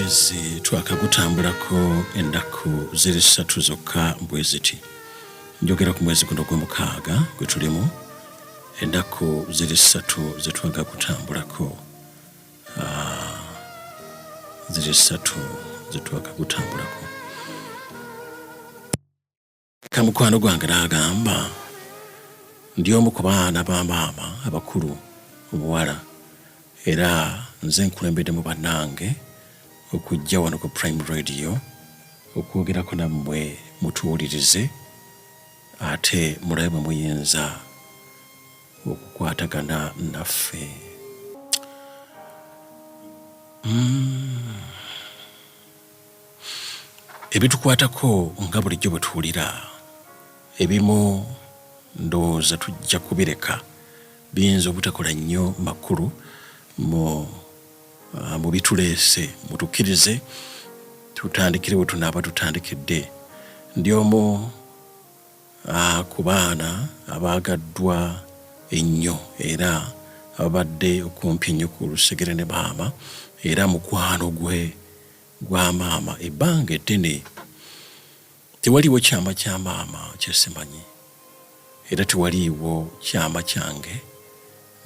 Omwezi twakagutambulako ennaku ziri ssatu zokka bwe ziti. Njogera ku mwezi guno gw'omukaaga gwe tulimu, ennaku ziri ssatu ze twakagutambulako. Ah, ziri ssatu ze twakagutambulako. Ka mukwano gwange n'agamba, Ndi omu ku baana ba maama abakulu obuwala era nze nkulembeddemu bannange okujja wano ku Prime Radio okwogerako nammwe mutuwulirize ate mulabe bwe muyinza okukwatagana naffe. Mm. Ebitukwatako nga bulijjo bwe tuwulira, ebimu ndowooza tujja kubireka, biyinza obutakola nnyo makulu mu, ah, mu bituleese. Mutukkirize tutandikire we tunaaba tutandikidde. Ndi omu ah, ku baana abaagaddwa ennyo era ababadde okumpi ennyo ku lusegere ne maama, era mukwano gwe gwa maama ebbanga eddene. Tewaliiwo kyama kya maama kye simanyi, era tewaliiwo kyama kyange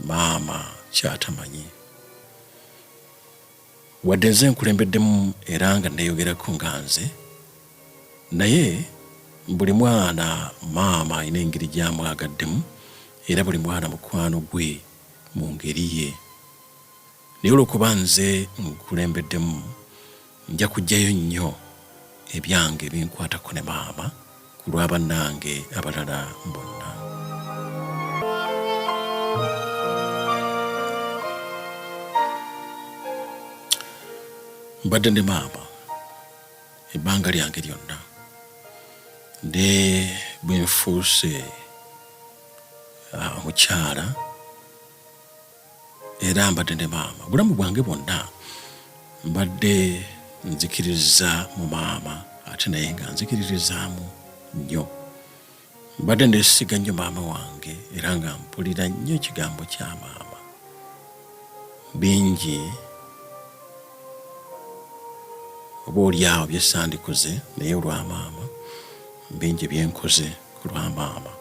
maama ky'atamanyi. Wadde nze nkulembeddemu era nga nneeyogerako nga nze, naye buli mwana maama alina engeri gy'amwagaddemu era buli mwana mukwano gwe mu ngeri ye. Naye olw'okuba nze nkulembeddemu, nja kuggyayo nnyo ebyange ebinkwatako ne maama ku lwa bannange abalala bonna. Mbadde ne maama ebbanga lyange lyonna ne bwe nfuuse omukyala. Era mbadde ne maama obulamu bwange bwonna, mbadde nzikiririza mu maama ate naye nga nzikiririzaamu nnyo. Mbadde neesiga nnyo maama wange era nga mpulira nnyo ekigambo kya maama. Bingi oba oli awo bye sandikoze naye olwa maama, bingi bye nkoze ku lwa maama.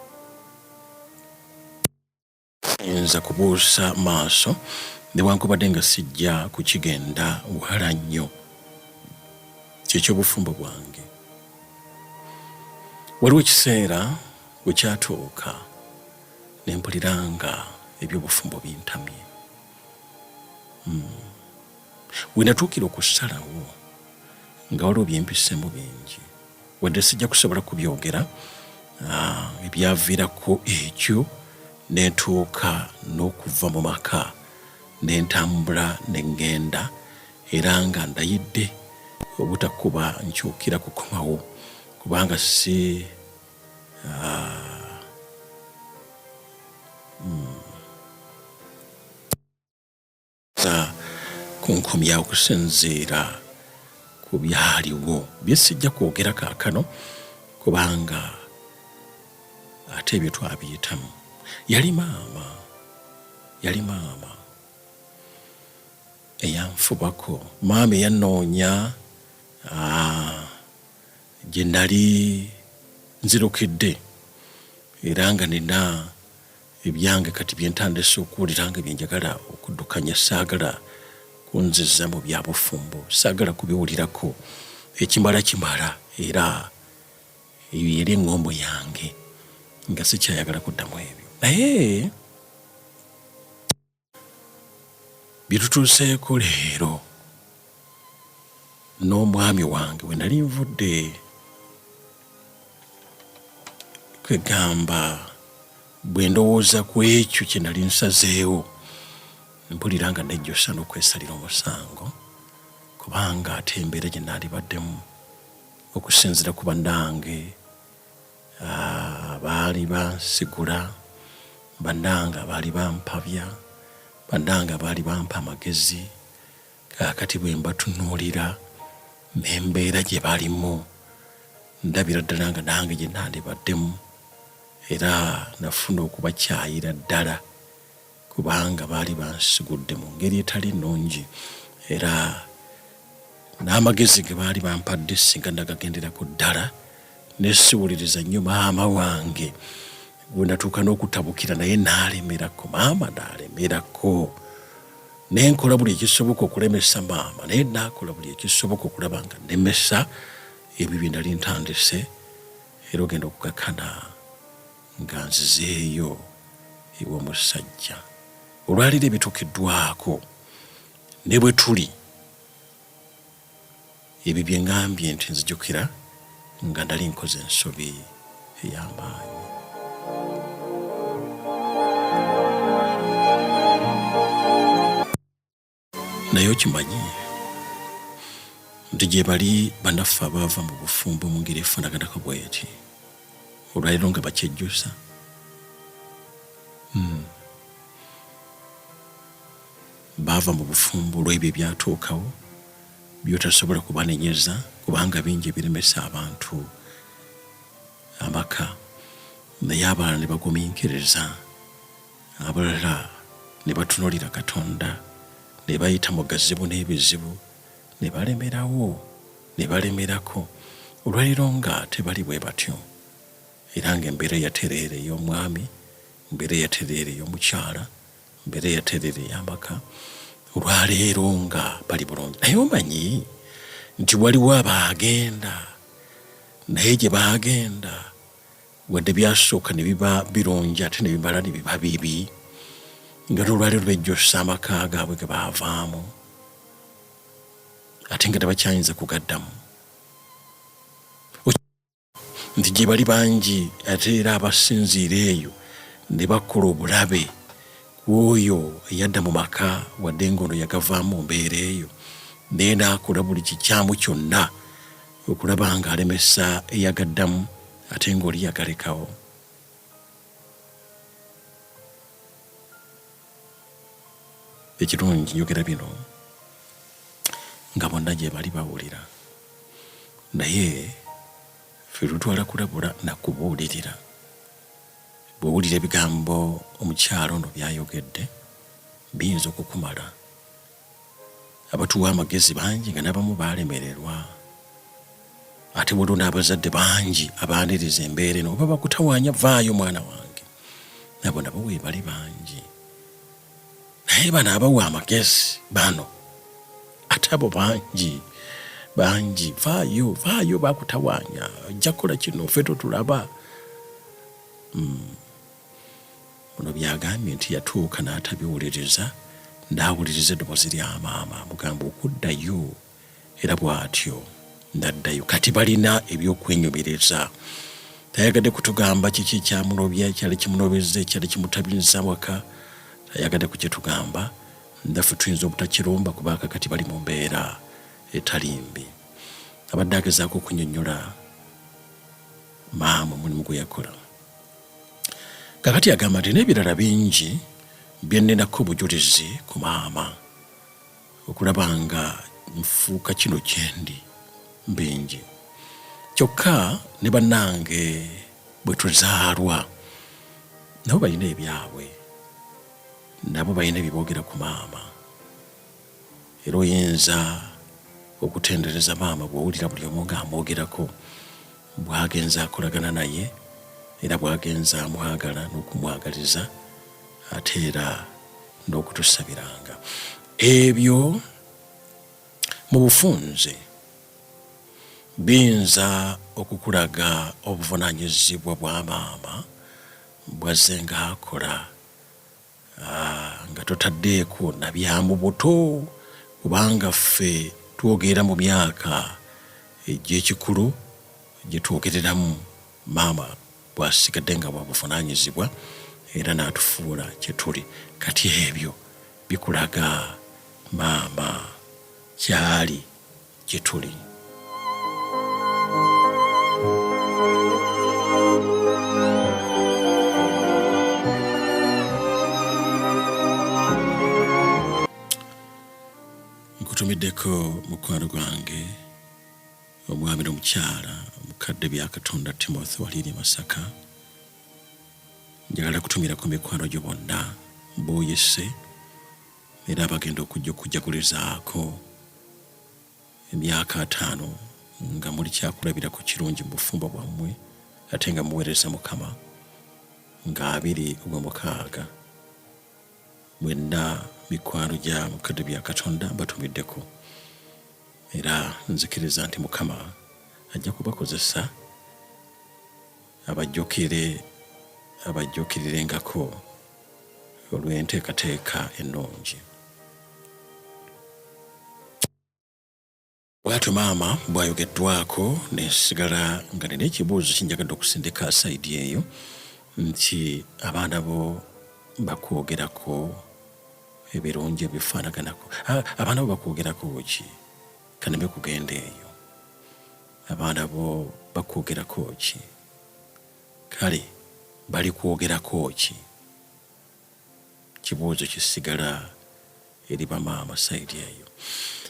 Siyinza kubuusa maaso newankubadde nga sijja kukigenda wala nnyo. Ky'eky'obufumbo bwange. Waliwo ekiseera bwe kyatuuka ne mpulira nga eby'obufumbo bintamye. Hmm. We natuukira okusalawo nga waliwo bye mpiseemu bingi. Wadde sijja kusobola kubyogera, ebyaviirako ekyo ne ntuuka n'okuva mu maka ne ntambula ne ŋŋenda era nga ndayidde obutakuba nkyukira kukomawo kubanga si hmm. Za kunkomya okusinziira ku byaliwo bye sijja kwogera kaakano kubanga ate ebyo twabiyitamu. Yali maama, yali maama eyanfubako, maama eyannoonya gye nali nzirukidde era nga nina Ebyange kati bye ntandise okuwulira nga bye njagala okuddukanya saagala kunziza mu bya bufumbo, saagala kubiwulirako, ekimala kimala era eyo yali eŋŋombo yange nga sikyayagala kuddamu ebyo naye Bye tutuuseeko leero n'omwami wange we nali nvudde kwegamba bwe ndowooza ku ekyo kye nali nsazeewo mpulira nga nejjusa n'okwesalira omusango kubanga ate embeera gye naalibaddemu okusinziira ku bannange Baali bansigula, bannange abaali bampabya, bannange abaali bampa amagezi. Kaakati bwe mbatunuulira n'embeera gye balimu, ndabira ddala nga nange gye nandibaddemu era nafuna okubakyayira ddala kubanga baali bansigudde mu ngeri etali nnungi era. N'amagezi ge baali bampadde singa nagagenderako ddala ne siwuliriza nnyo maama wange gwe natuuka n'okutabukira naye n'alemerako maama n'alemerako ne nkola buli ekisoboka okulemesa maama naye naakola buli ekisoboka okulaba nga nnemesa ebyo bye nali ntandise era ogenda okukakana nga nzizeeyo ew'omusajja olwaleero ebituukiddwako ne bwe tuli Ebyo bye ŋŋambye nti nzijukira nga nali nkoze ensobi ey'amaanyi. Naye okimanyi nti gye bali bannaffe abaava mu bufumbo mu ngeri efaanaganako bw'eti olwaleero nga bakyejjusa? Hmm. Baava mu bufumbo olw'ebyo ebyatuukawo by'otasobola kubanenyeza kubanga bingi ebiremesa abantu amaka naye abalala ne bagumiikiriza, abalala ne batunuulira Katonda ne bayita mu gazibu n'ebizibu ne balemerawo ne balemerako olwaleero nga tebali bwe batyo era ng'embeera yatereera ey'omwami, embeera yatereera ey'omukyala. Mbeera eyatereera ey'amaka olwaleero nga bali bulungi naye omanyi nti waliwo abaagenda naye gye baagenda wadde byasooka ne biba birungi ate ne bimala ne biba bibi nga n'olwaleero bejjusa amaka gaabwe ge baavaamu ate nga tebakyayinza kugaddamu. Nti gye bali bangi ate era abasinziira eyo ne bakola obulabe ku oyo eyadda mu maka wadde ng'ono yagavaamu mu mbeera eyo naye n'akola buli kikyamu kyonna okulaba ng'alemesa eyagaddamu ate ng'oli yagalekawo. Ekirungi njogera bino nga bonna gye bali bawulira naye ffe tutwala kulabula na kubuulirira. Bw'owulira ebigambo omukyala ono by'ayogedde biyinza okukumala. Abatuwa amagezi bangi nga n'abamu baalemererwa. Ate waliwo n'abazadde bangi abaaniriza embeera eno oba bakutawaanya vaayo mwana wange. Nabo nabo weebali bangi. Naye bano abawa amagezi bano ate abo bangi bangi vaayo vaayo bakutawaanya ojja kukola kino ffe totulaba. Mm. Ono by'agambye nti yatuuka n'atabiwuliriza n'awuliriza eddoboozi lya maama amugamba okuddayo era bw'atyo n'addayo. Kati balina eby'okwenyumiriza. Tayagadde kutugamba kiki ekyamulobya, ekyali kimunobezza, ekyali kimutabiriza awaka, tayagadde kukitugamba. Naffe tuyinza obutakirumba kuba kakati bali mu mbeera etali mbi. Abadde agezaako okunyonnyola maama omulimu gwe yakola. Kakati agamba nti n'ebirala bingi bye nninako obujulizi ku maama okulaba nga nfuuka kino kyendi bingi. Kyokka ne bannange bwe tuzaalwa nabo balina ebyabwe, nabo balina bye boogera ku maama. Era oyinza okutendereza maama bw'owulira buli omu ng'amwogerako bw'agenze akolagana naye era bw'agenze amwagala n'okumwagaliza ate era n'okutusabiranga. Ebyo mu bufunze biyinza okukulaga obuvunaanyizibwa bwa maama bw'azze ng'akola. Nga totaddeeko na bya mu buto, kubanga ffe twogerera mu myaka egy'ekikulu gye twogereramu, maama bw'asigadde nga wa buvunaanyizibwa era n'atufuula kye tuli kati, ebyo bikulaga maama ky'ali. Gye tuli. Nkutumiddeko mukwano gwange omwami n'omukyala omukadde Byakatonda Timothy Waliri Masaka. Njagala kutumirako mikwano gyo bonna b'oyise era abagenda okujja okujagulizaako. Emyaka ataano nga muli kyakulabirako kirungi mu bufumbo bwammwe ate nga muweereza Mukama nga 26 mwenna mikwano gya Mukadde Byakatonda mbatumiddeko era nzikiriza nti Mukama ajja kubakozesa abajjukire abajjukirirengako olw'enteekateeka ennungi. Bwatyo maama bwayogeddwako nensigala nga nina ekibuuzo kyenjagadde okusindika sayidi eyo nti abaana bo bakwogerako ebirungi ebifaanaganako abaana bo bakwogerako ki kaneme kugenda eyo abaana bo bakwogerako ki kale balikwogerako ki Kibuuzo kisigala eri bamaama side eyo.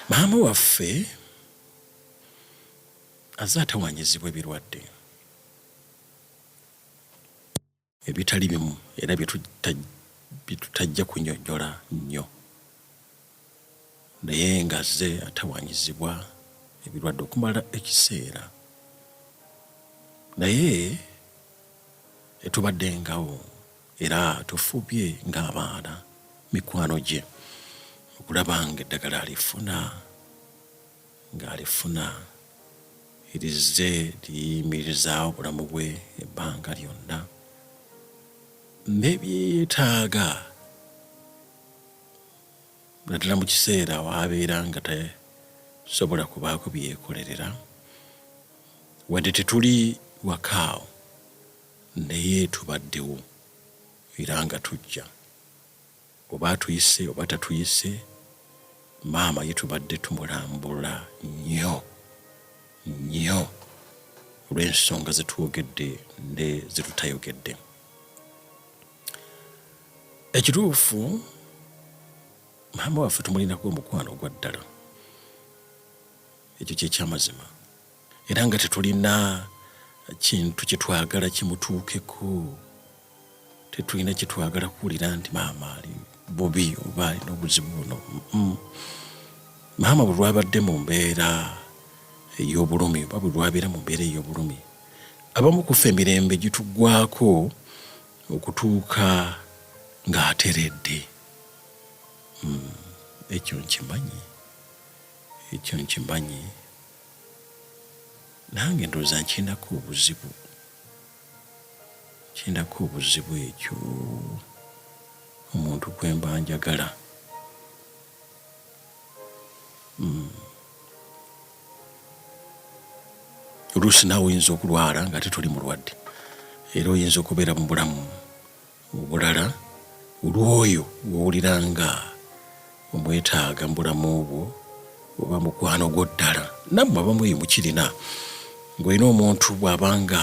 Maama waffe azze atawanyizibwa ebirwadde ebitali bimu era byetutajja kunyonyola nnyo naye nga azze atawanyizibwa ebirwadde okumala ekiseera naye tubaddengawo Era tufubye ng'abaana, mikwano gye, okulaba ng'eddagala alifuna, ng'alifuna erizze liyimirizaawo obulamu bwe ebbanga lyonna ne bye yeetaaga naddala mu kiseera w'abeera nga tasobola kubaako bye yeekolerera wadde tetuli waka awo. Naye tubaddewo era nga tujja. Oba atuyise oba tatuyise, maama ye tubadde tumulambula nnyo nnyo olw'ensonga ze twogedde ne ze tutayogedde. Ekituufu maama waffe tumulinako omukwano ogwa ddala, ekyo kye kyamazima. Era nga tetulina kintu kye twagala kimutuukeko, tetulina kye twagala kuwulira nti maama ali bubi oba alina obuzibu buno. Maama bwe lwabadde mu mbeera ey'obulumi oba bwe lwabeera mu mbeera ey'obulumi, abamu ku ffe emirembe gituggwaako okutuuka ng'ateredde. Ekyo nkimanyi, ekyo nkimanyi. Nange ndowooza nkirinako obuzibu, nkirinako obuzibu ekyo omuntu gwe mba njagala. Hmm. Oluusi naawe oyinza okulwala ng'ate toli mulwadde era oyinza okubeera mu bulamu Obulala, olw'oyo gw'owulira nga omwetaaga mu bulamu bwo oba mukwano gwo ddala. Nammwe abamu eyo mukirina, ng'olina omuntu bw'aba nga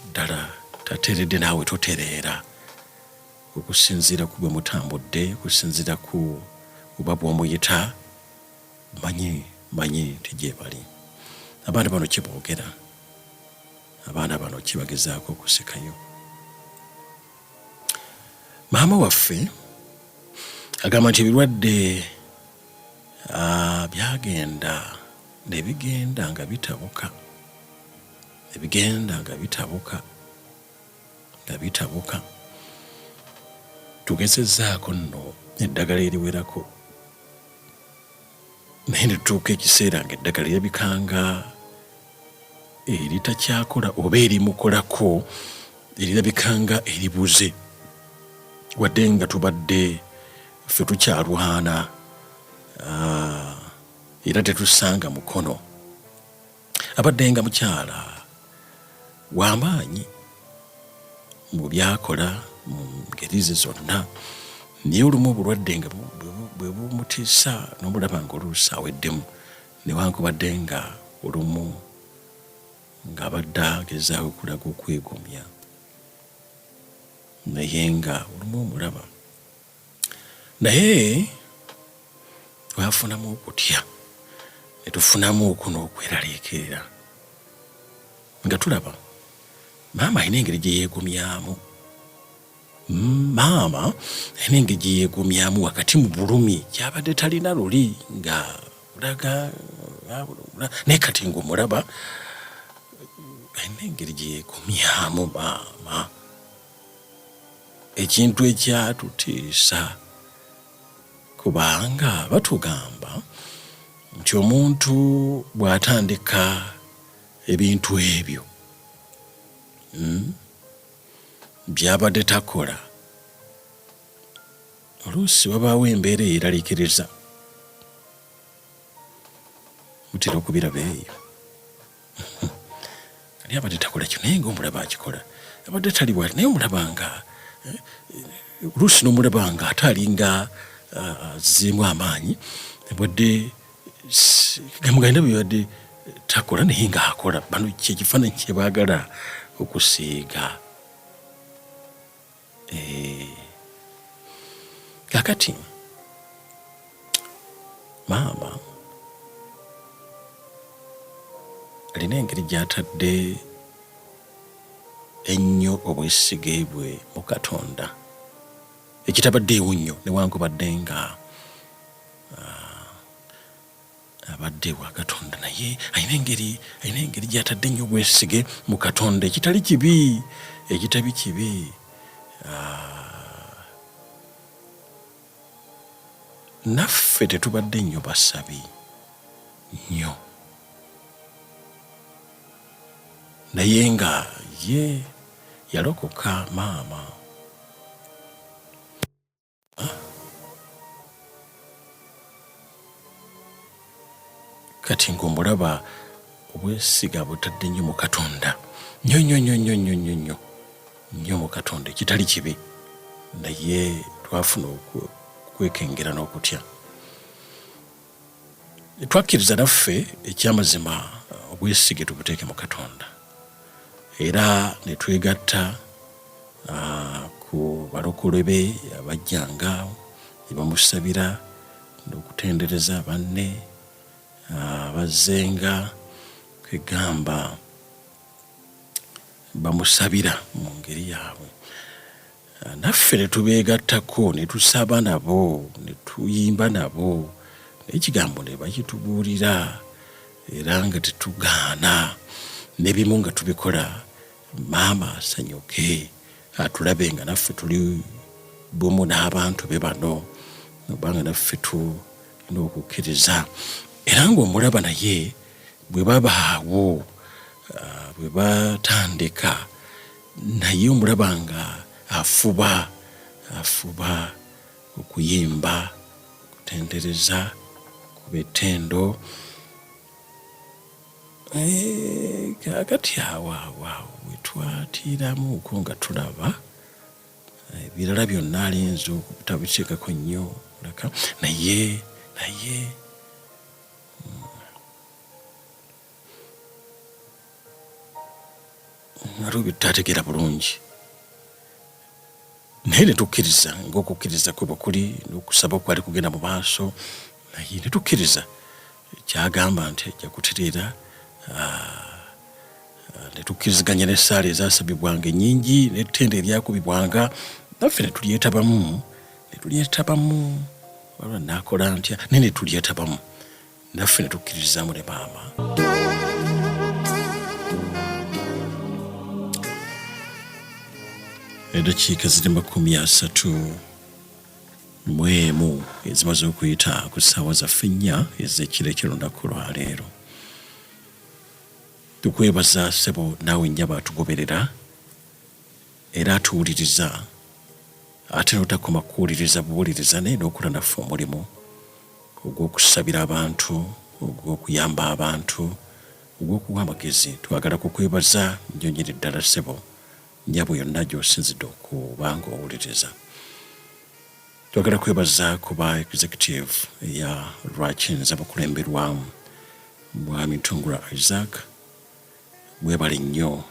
ddala tateredde naawe totereera okusinziira ku bwe mutambudde, okusinziira ku oba bw'omuyita. Mmanyi, mmanyi nti gyebali. Abaana bano ki boogera? Abaana bano ki bagezaako okusikayo? Maama waffe agamba nti ebirwadde byagenda ne bigenda nga bitabuka, ne bigenda nga bitabuka, nga bitabuka. Tugezezzaako nno eddagala eriwerako naye ne tutuuka ekiseera ng'eddagala lirabika nga eritakyakola oba erimukolako erirabika nga eribuze wadde nga tubadde ffe tukyalwana ah, era tetusanga mukono abadde nga mukyala w'amaanyi mu byakola mu ngeri ze zonna naye olumu obulwadde nga bwe bumutiisa n'omulaba nga oluusi aweddemu Newankubadde nga olumu ng'abadde agezaako okulaga okwegumya naye nga olumu omulaba naye twafunamu okutya ne tufunamu okwo n'okweraliikirira nga tulaba maama alina engeri gye yeegumyamu. Maama alina engeri gye yeegumyamu wakati mu bulumi gy'abadde talina luli nga bulaga Naye kati ng'omulaba alina engeri gye yeekumyamu maama, ekintu ekyatutiisa kubanga batugamba nti omuntu bw'atandika ebintu ebyo by'abadde takola, oluusi wabaawo embeera eyeraliikiriza. Mutera okubiraba eyo. Ali abadde takola kyo naye ng'omulaba akikola. Abadde tali bw'ati naye omulaba nga oluusi n'omulaba nga ate alinga azzeemu amaanyi wadde gamuganda bye yabadde takola naye ng'akola. Bano kye kifaananyi kye baagala okusiiga. Eh, kakati maama alina engeri gy'atadde ennyo obwesige bwe mu Katonda ekitabaddeewo nnyo newankubadde nga ah, Abadde wa Katonda naye alina engeri alina engeri gy'atadde ennyo obwesige mu Katonda ekitali kibi ekitabi kibi. Ah, naffe tetubadde nnyo basabi nnyo naye nga ye yalokoka maama. Kati ng'omulaba obwesiga butadde nnyo mu Katonda nnyo nnyo nnyo nnyo nnyo nnyo nnyo nnyo mu Katonda ekitali kibi naye twafuna okwekengera n'okutya. Twakkiriza naffe ekyamazima obwesige tubuteeke mu Katonda era ne twegatta ku balokole be abajjanga ne bamusabira n'okutendereza banne abazzenga kwegamba bamusabira mu ngeri yaabwe. Naffe ne tubeegattako, ne tusaba nabo, ne tuyimba nabo, n'Ekigambo ne bakitubuulira, era nga tetugaana, n'ebimu nga tubikola maama asanyuke, atulabe nga naffe tuli bumu n'abantu be bano, oba nga naffe tulina okukkiriza. Era ng'omulaba naye bwe babaawo, bwe batandika, Naye omulaba nga afuba, afuba okuyimba, okutendereza, okuba ettendo. Eh, kaakati awo awo awo we twatiiramuuko nga tulaba ebirala byonna alinza okutabiteekako nnyo laka naye naye Waliwo bye tutaategeera bulungi naye ne tukkiriza ng'okukkiriza kwe bwe kuli n'okusaba okwali kugenda mu maaso naye ne tukkiriza ky'agamba nti ajja kutereera ne tukkiriziganya n'essaala ezaasabibwanga ennyingi n'ettendo eryakubibwanga naffe ne tulyetabamu ne tulyetabamu wabula naakola ntya naye ne tulyetabamu. Naffe ne tukkirizaamu ne maama. Eddakiika ziri 31 ezimaze okuyita ku ssaawa zaffe 4 ez'ekiro eky'olunaku lwa leero. Tukwebaza ssebo naawe nnyabo atugoberera era atuwuliriza ate n'otakoma kuwuliriza buwuliriza naye n'okola naffe omulimu ogw'okusabira abantu, ogw'okuyamba abantu, ogw'okuwa amagezi. Twagala kukwebaza nnyo nnyini ddala ssebo, nnyabo yonna gy'osinzidde okuba ng'owuliriza. Twagala kwebaza kuba Executive eya Lwakinza bakulemberwamu Mwami Ntungura Isaac. Mwebale nnyo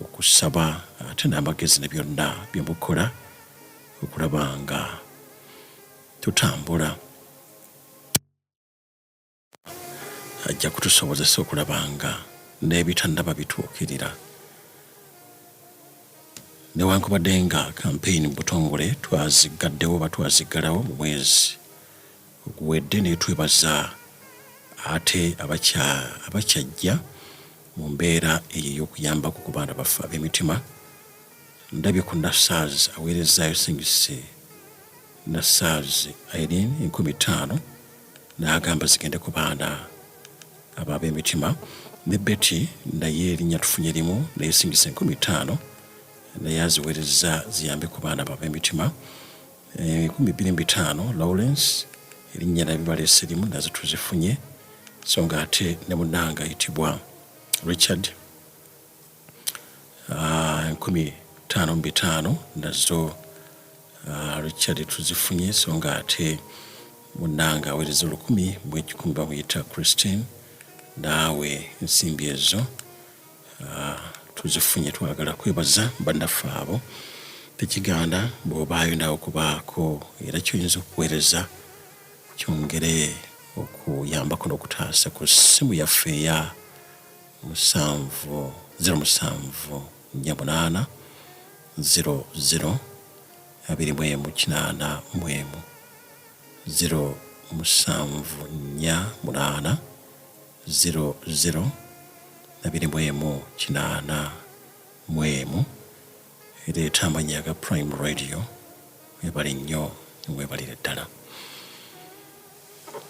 okusaba ate n'amagezi ne byonna bye mukola okulaba nga tutambula. Ajja kutusobozesa okulaba nga n'ebitannaba bituukirira. Newankubadde nga kampeyini mu butongole twaziggaddewo oba twaziggalawo mu mwezi oguwedde naye twebaza ate abakyajja mu mbeera eyo ey'okuyambako ku baana baffe ab'emitima. Ndabye ku Nassaz aweerezzaayo singisi Nassaz Irene 5000 n'agamba zigende ku baana abo ab'emitima ne Betty naye erinnya tufunye limu naye singisi 5000 naye aziweerezza ziyambe ku baana abo ab'emitima. 2500 Lawrence erinnya nabyo baleese limu nazo tuzifunye so nga ate ne munnange ayitibwa Richard 5500 nazo Richard tuzifunye so nga ate munnange aweereza 1001 bamuyita Christine naawe ensimbi ezo Tuzifunye twagala kwebaza bannaffe abo. Tekigaana bw'obaayo naawe okubaako era ky'oyinza okuweereza kyongere okuyambako n'okutaasa ku ssimu yaffe eya musanvu zero musanvu nnya munaana zero zero abiri mu emu kinaana mu emu zero musanvu nnya munaana ziro ziro 21 81 ereeta amannya aga Prime Radio. Webale nnyo, webalire ddala.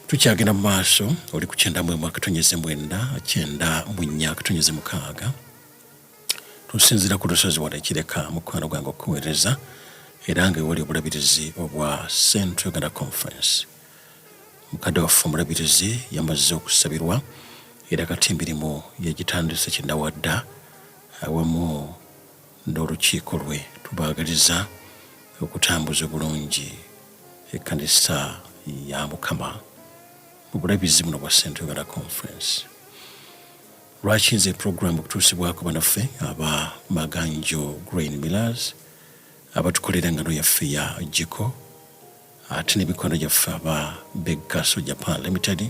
Tukyagenda mu maaso, oli ku 91 94.6. Tusinziira ku lusozi wano ekireka mukwano gwange okukuweereza era nga ewali obulabirizi obwa Central Uganda Conference. Mukadde waffe omulabirizi yamaze okusabirwa era kati emirimu yagitandise kinnawadda awamu n'olukiiko lwe. Tubaagaliza okutambuza obulungi ekkanisa ya Mukama mu bulabirizi buno bwa Central Uganda Conference. Lwaki nze pulogulaamu okutuusibwako banaffe aba Maganjo Grain Millers abatukolera engano yaffe ya Jiko ate ne mikwano gyaffe aba Big Castle Japan Limited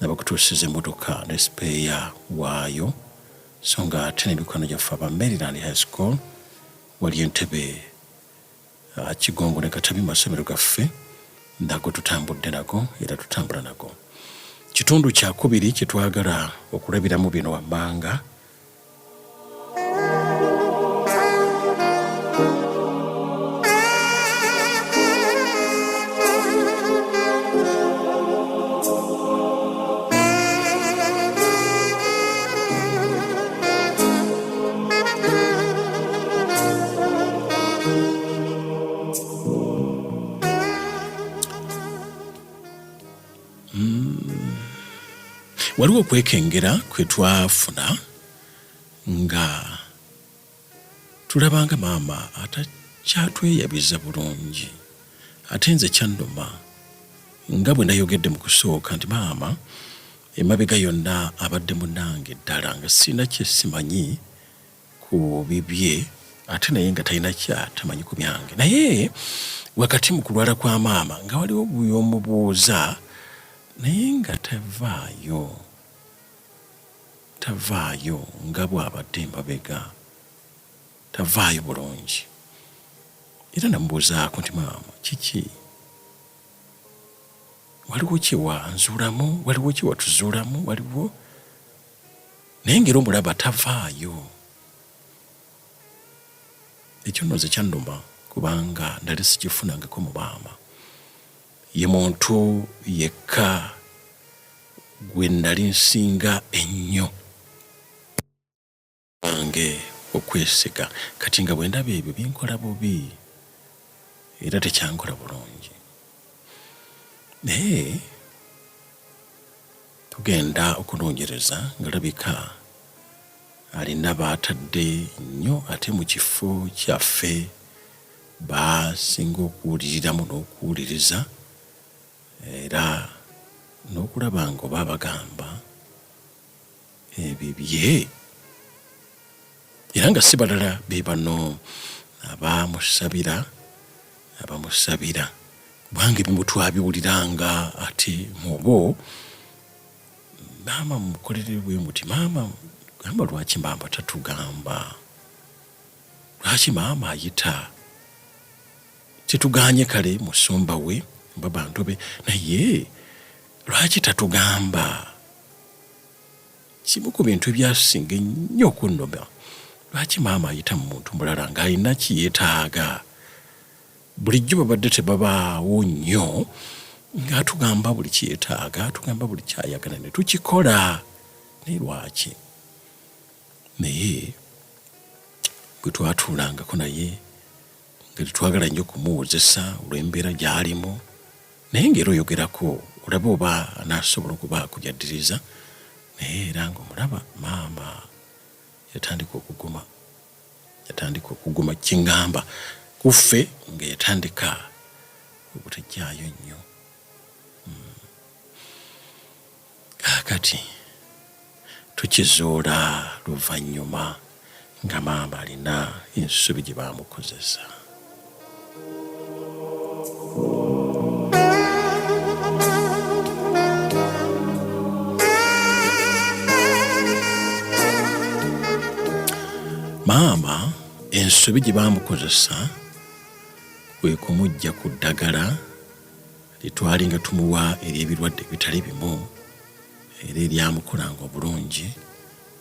nabakutuusiza emmotoka ne sipeeya waayo so nga ate ne mikwano gyaffe aba Maryland High School wali Entebbe Kigongo ne Katabi masomero gaffe nago tutambudde nago era tutambula nago. Kitundu kyakubiri kyetwagala okulabiramu bino wammanga. Waliwo okwekengera kwe twafuna nga tulabanga maama atakyatweyabiza bulungi ate nze kyannuma nga bwe nayogedde mu kusooka nti maama emabega yonna abadde munnange ddala nga sirina kye simanyi ku bibye ate naye nga talina kyatamanyi ku byange naye wakati mu kulwala kwa maama nga waliwo byomubuuza naye nga tavaayo tavaayo nga bw'abadde emabega tavaayo bulungi era namubuuzaako nti maama kiki waliwo kyewanzuulamu waliwo kyewatuzuulamu waliwo Naye ngera omulaba tavaayo. Ekyo nno nze kyannuma kubanga nali sikifunangako mu maama. Ye muntu yekka gwe nnali nsinga ennyo. Wange okwesiga. Kati nga bwe ndaba ebyo binkola bubi era tekyankola bulungi. Naye. Tugenda okunoonyereza ngalabika alina baatadde nnyo ate mu kifo kyaffe baasinga okuwuliriramu n'okuwuliriza era n'okulaba nga oba abagamba ebibye era nga si balala be bano abamusabira abamusabira kubanga ebimu twabiwuliranga ate mubo maama mukolere bwe muti maama gamba lwaki maama tatugamba lwaki maama ayita tetuganye kale musumba we mba bantu be naye lwaki tatugamba. Kimu ku bintu ebyasinga ennyo okunnuma, lwaki maama ayita mu muntu mulala ng'alina kye yeetaaga? Bulijjo babadde tebabaawo nnyo ng'atugamba buli kye yeetaaga, atugamba buli ky'ayagala ne tukikola. Naye lwaki? Naye bwe twatuulangako naye nga tetwagala nnyo kumuwozesa olw'embeera gy'alimu naye ng'era oyogerako olabe oba anaasobola okubaako by'addiriza naye era ng'omulaba maama yatandika okuguma yatandika okuguma kye ŋŋamba ku ffe nga yatandika obutejjaayo nnyo. Kaakati tukizuula luvannyuma nga maama alina ensobi gye baamukozesa. Maama ensobi gye baamukozesa kwe kumuggya ku ddagala lye twalinga tumuwa ery'ebirwadde ebitali bimu era eryamukolanga obulungi,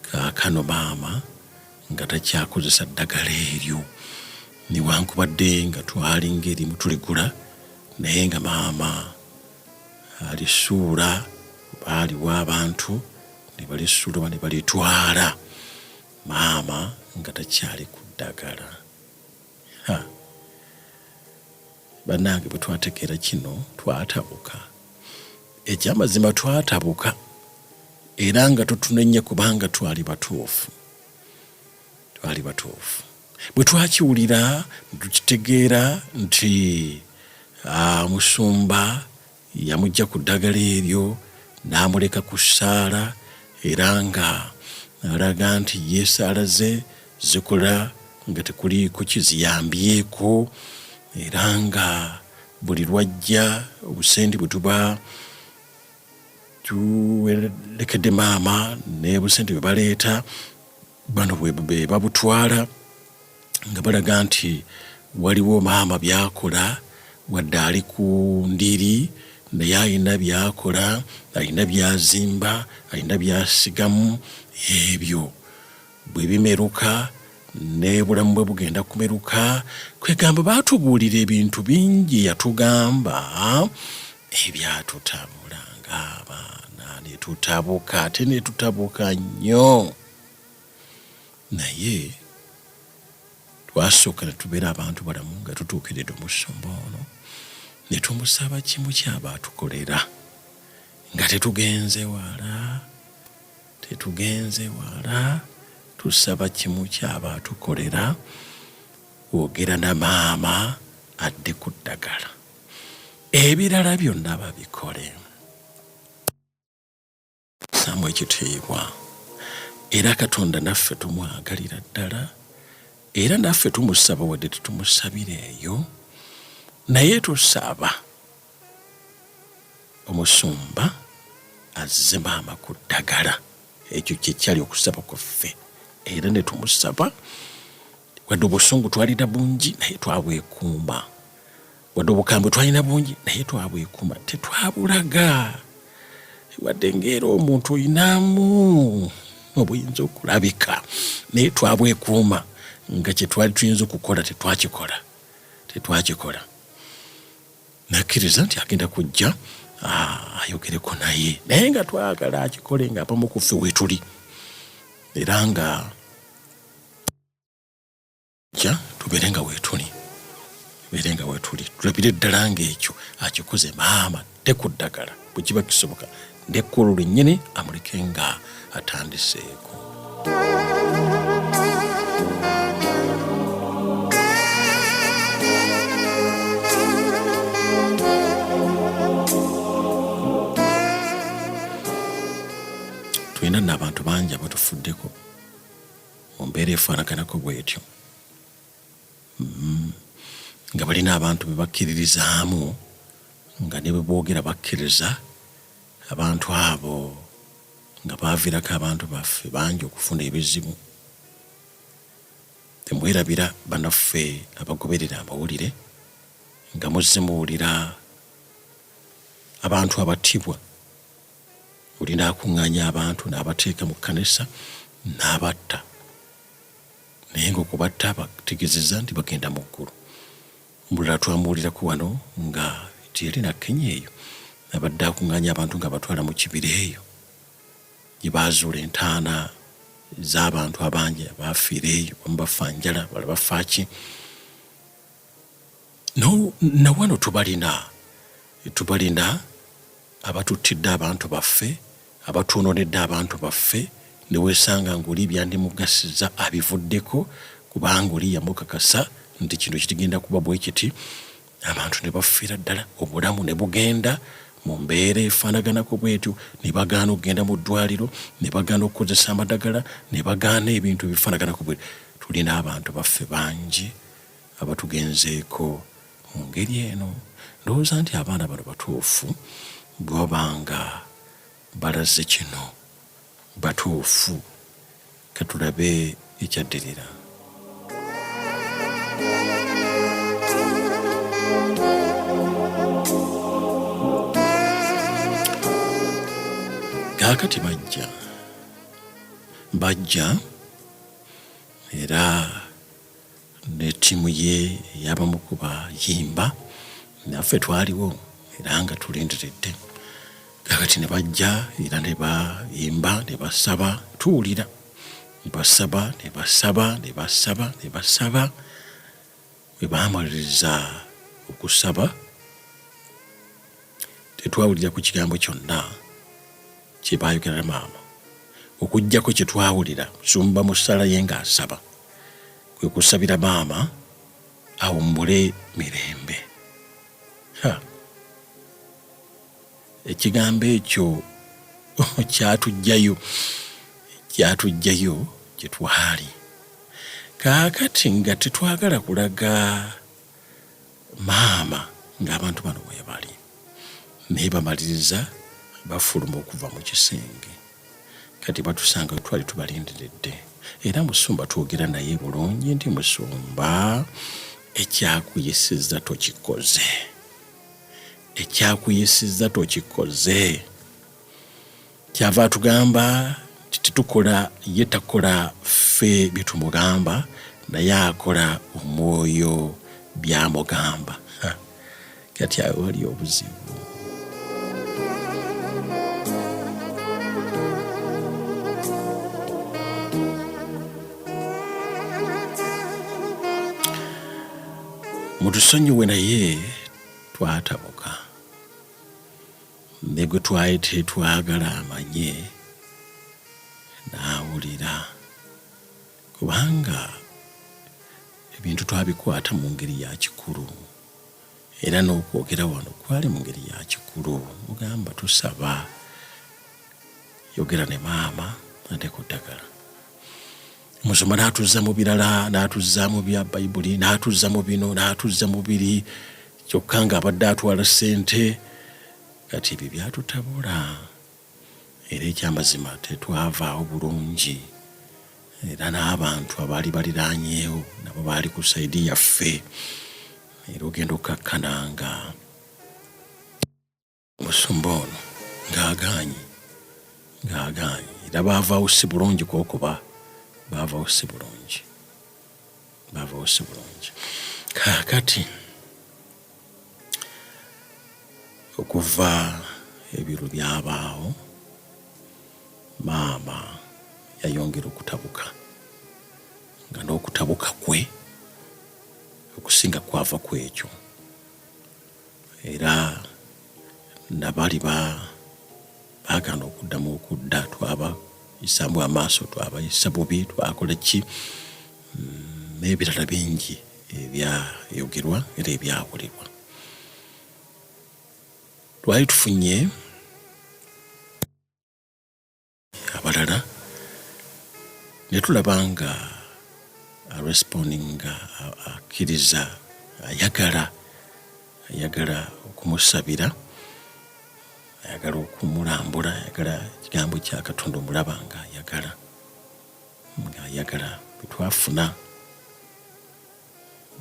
kaakano maama nga takyakozesa ddagala eryo newankubadde nga twalinga erimu tuligula naye nga maama alisuula oba aliwa abantu ne balisuula oba ne balitwala, maama nga takyali ku ddagala. Ha! Bannange bwe twategeera kino twatabuka. Ekyamazima twatabuka era nga totunenya kubanga twali batuufu. Twali batuufu. Bwe twakiwulira ne tukitegeera nti omusumba Yamuggya ku ddagala eryo n'amuleka ku ssaala era nga alaga nti ye essaala ze zikola nga tekuliiko kiziyambyeko era nga buli lw'ajja obusente bwe tuba tuwerekedde maama ne busente bwe baleeta bano bwe babutwala nga balaga nti waliwo maama by'akola wadde ali ku ndiri naye alina by'akola, alina by'azimba, alina by'asigamu ebyo bwe bimeruka n'ebulamu bwe bugenda kumeruka. Kwegamba baatubuulira ebintu bingi yatugamba ebyatutabula ng'abaana ne tutabuka ate ne tutabuka nnyo. Naye twasooka ne tubeera abantu balamu nga tutuukiridde omusumba ono ne tumusaba kimu ky'aba atukolera nga tetugenze wala, tetugenze wala, tusaba kimu ky'aba atukolera kwogera na maama adde ku ddagala ebirala byonna babikole. Ssaamu ekitiibwa. Era Katonda naffe tumwagalira ddala, era naffe tumusaba wadde tetumusabira eyo, naye tusaba omusumba azze maama ku ddagala. Ekyo kye kyali okusaba kwaffe, era ne tumusaba wadde obusungu twalina bungi naye twabwekuuma. Wadde obukambwe twalina bungi naye twabwekuma tetwabulaga wadde ng'era omuntu olinamu obuyinza okulabika naye twabwekuuma nga kye twali tuyinza okukola tetwakikola tetwakikola nakkiriza nti agenda kujja ayogereko naye naye nga twagala akikole nga abamu ku ffe wetuli era nga Jja tubeere nga weetuli, tubeere nga weetuli, tulabire ddala ng'ekyo akikoze. Maama dde ku ddagala bwe kiba kisoboka, ne ku olwo lwennyini amuleke nga atandiseeko. Tulina nno abantu bangi abatufuddeko. Mu mbeera efaanaganako bw'etyo, mm, nga balina abantu be bakkiririzaamu, nga ne bwe boogera bakkiriza, abantu abo nga baaviirako abantu baffe bangi okufuna ebizibu. Temwerabira banaffe abagoberera amawulire, nga muzze muwulira abantu abattibwa. Oli n'akuŋŋaanya abantu n'abateeka mu kkanisa n'abatta, naye ng'okubatta abategeezezza nti bagenda mu ggulu. Omulala twamuwulirako wano nga teyali na Kenya eyo, abadde akuŋŋaanya abantu ng'abatwala mu kibira eyo gye baazuula entaana z'abantu abangi abaafiira eyo, abamu bafa njala, abalala bafa ki. No, na wano tubalina, tubalina abatuttidde abantu baffe, abatwononedde abantu baffe, ne weesanga ng'oli byandimugasiza abivuddeko kubanga oli yamukakasa nti kino kigenda kuba bwe kiti, abantu ne bafiira ddala, obulamu ne bugenda mu mbeera efaanaganako bw'etyo, ne bagaana okugenda mu ddwaliro, ne bagaana okukozesa amadagala, ne bagaana ebintu ebifaanaganako bwe. Tulina abantu baffe bangi abatugenzeeko mu ngeri eno. Ndowooza nti abaana bano batuufu bwe baba nga balaze kino. Batuufu. Ka tulabe ekyaddirira. Kaakati bajja. Bajja era ne ttiimu ye ey'abamu ku bayimba naffe twaliwo era nga tulindiridde. Kakati ne bajja era ne bayimba ne basaba, tuwulira ne basaba ne basaba ne basaba ne basaba. Bwe baamaliriza okusaba tetwawulira ku kigambo kyonna kye baayogera na maama okuggyako kye twawulira musumba mu ssaala ye ng'asaba. Kwe kusabira maama awummule mirembe. Ha! Ekigambo ekyo kyatuggyayo, kyatuggyayo gye twali. Kaakati nga tetwagala kulaga maama ng'abantu bano weebali, naye bamaliriza bafuluma okuva mu kisenge. Kati batusanga we twali tubalindiridde era musumba twogera naye bulungi nti musumba ekyakuyisizza tokikoze, ekyakuyisizza tokikoze. Kyava atugamba nti tetukola ye takola ffe bye tumugamba naye akola omwoyo by'amugamba. Kati awo wali obuzibu. Mutusonyiwe naye twatabuka ne gwe twali tetwagala amanye n'awulira kubanga ebintu twabikwata mu ngeri ya kikulu. Era n'okwogera wano kwali mu ngeri ya kikulu. Mugamba tusaba yogera ne maama ate ku ddagala. Musumba n'atuzza mu birala, n'atuzza mu bya Bayibuli, n'atuzza mu bino, n'atuzza mu biri, kyokka ng'abadde atwala ssente. Kati ebyo byatutabula. Era eky'amazima tetwavaawo bulungi era n'abantu abaali baliraanyeewo nabo baali ku sayidi yaffe era ogenda okukkakkana nga omusumba ono ng'agaanyi ng'agaanyi era baavaawo si bulungi kwokuba baavaawo si bulungi baavaawo si bulungi kaakati Okuva ebyo lwe byabaawo, maama yayongera okutabuka nga n'okutabuka kwe okusinga kwava ku ekyo era nabali baagaana okuddamu okudda twabayisaamu amaaso, twabayisa bubi, twakola ki n'ebirala bingi ebyayogerwa era ebyawulirwa. Twali tufunye abalala ne tulaba nga arespondinga akkiriza ayagala ayagala okumusabira ayagala okumulambula ayagala ekigambo kya Katonda omulaba nga ayagala nga ayagala bwe twafuna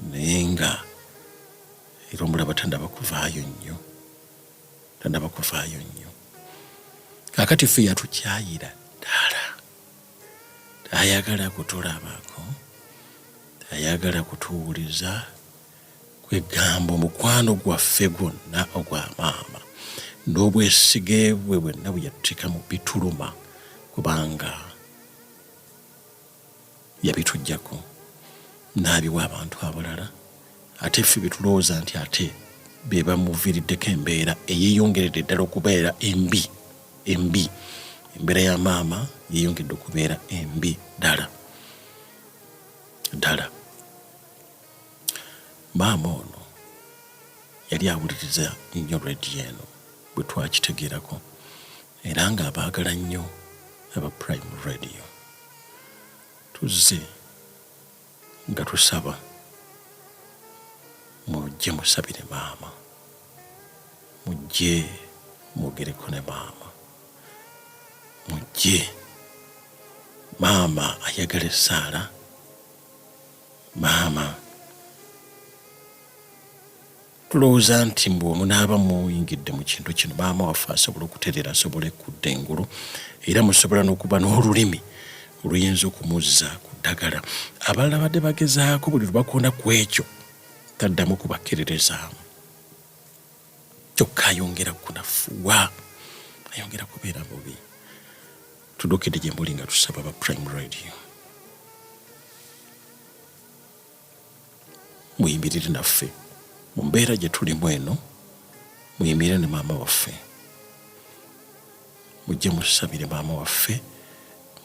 Naye nga era omulaba tandaba kuvaayo nnyo, tandaba kuvaayo nnyo. Kaakati ffe yatukyayira ddala, tayagala kutulabako, tayagala kutuwuliza. Kwegamba omukwano gwaffe gwonna ogwa maama n'obwesige bwe bwenna bwe yatuteekamu bituluma kubanga yabituggyako n'abiwa abantu abalala ate ffe be tulowooza nti ate be bamuviiriddeko embeera eyeeyongeredde ddala okubeera embi embi. Embeera ya maama yeeyongedde okubeera embi ddala ddala. Maama ono yali awuliriza nnyo radio eno bwe twakitegeerako era nga abaagala nnyo aba Prime Radio. Tuzze nga tusaba mujje musabire maama, mujje mwogereko ne maama, mujje maama ayagala essaala. Maama, tulowooza nti mbu munaaba muyingidde mu kintu kino, maama waffe asobola okutereera asobole kudda engulu, era musobola n'okuba n'olulimi oluyinza okumuzza ku ddagala. Abalala badde bagezaako buli lwe bakoona ku ekyo taddamu kubakkiririzaamu. Kyokka ayongera kunafuwa, ayongera kubeera bubi. Tudukidde gye muli nga tusaba ba Prime Radio muyimirire naffe mu mbeera gye tulimu eno, muyimirire ne maama waffe, mujje musabire maama waffe,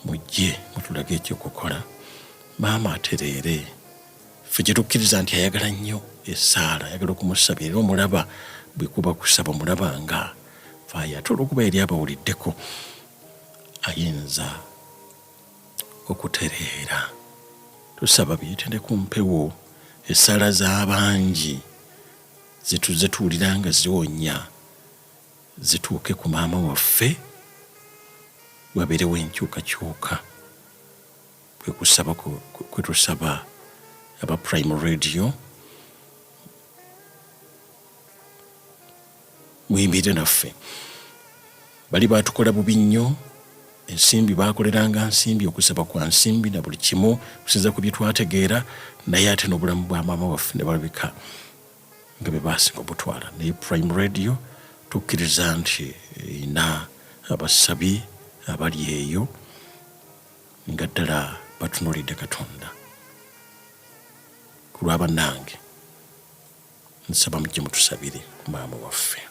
mujje mutulage ekyokukola maama atereere. Ffe kye tukkiriza nti ayagala nnyo essaala, ayagala okumusabira era omulaba bwe kuba kusaba omulaba nga faayo ate olw'okuba yali abawuliddeko ayinza okutereera. Tusaba biyite ne ku mpewo essaala z'abangi ze tuzze tuwulira nga ziwonya zituuke ku maama waffe wabeerewo enkyukakyuka. Kwe kusaba kwe tusaba aba Prime Radio muyimirire naffe. Bali baatukola bubi nnyo, ensimbi baakoleranga nsimbi, okusaba kwa nsimbi na buli kimu okusinziira ku bye twategeera, naye ate n'obulamu bwa maama waffe ne balabika nga be baasinga obutwala. Naye Prime Radio tukkiriza nti erina abasabi abali eyo nga ddala batunuulidde Katonda. Ku lwa bannange nsaba mujje mutusabire ku maama waffe.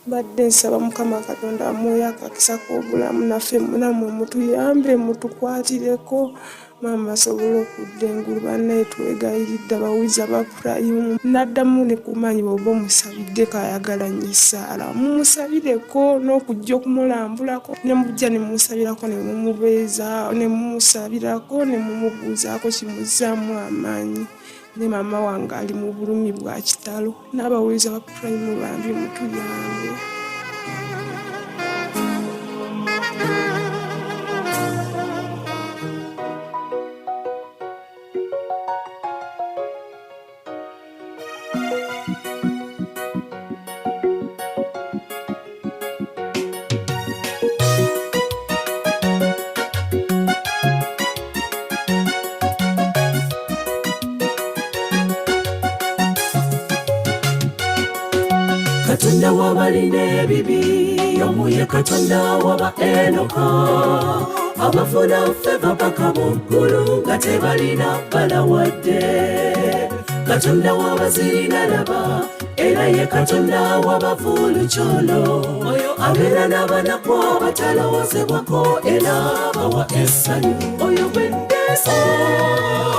Mbadde nsaba Mukama Katonda amuwe akakisa k'obulamu naffe namwe mutuyambe mutukwatireko maama asobole okudda engulu bannaye twegayiridde abawiza ba purayimu naddamu ne kumaanyi bwoba omusabiddeko ayagala nnyo essaala mumusabireko n'okujja okumulambulako ne mujja ne mumusabirako ne mumubeeza ne mumusabirako ne mumubuuzaako kimuzzaamu amaanyi ne maama wange ali mu bulumi bwa kitalo n'abawuliza ba Prime bambi mutuyambe. Katonda w'abalina ebibi omu ye Katonda waba Enoka abafuna feva paka mu ggulu nga tebalina bbala wadde Katonda w'abazirina laba era ye Katonda w'abavuulukyolo oyo abeera n'abanaku abatalowozebwako era bawa essanyu oyo gwendeese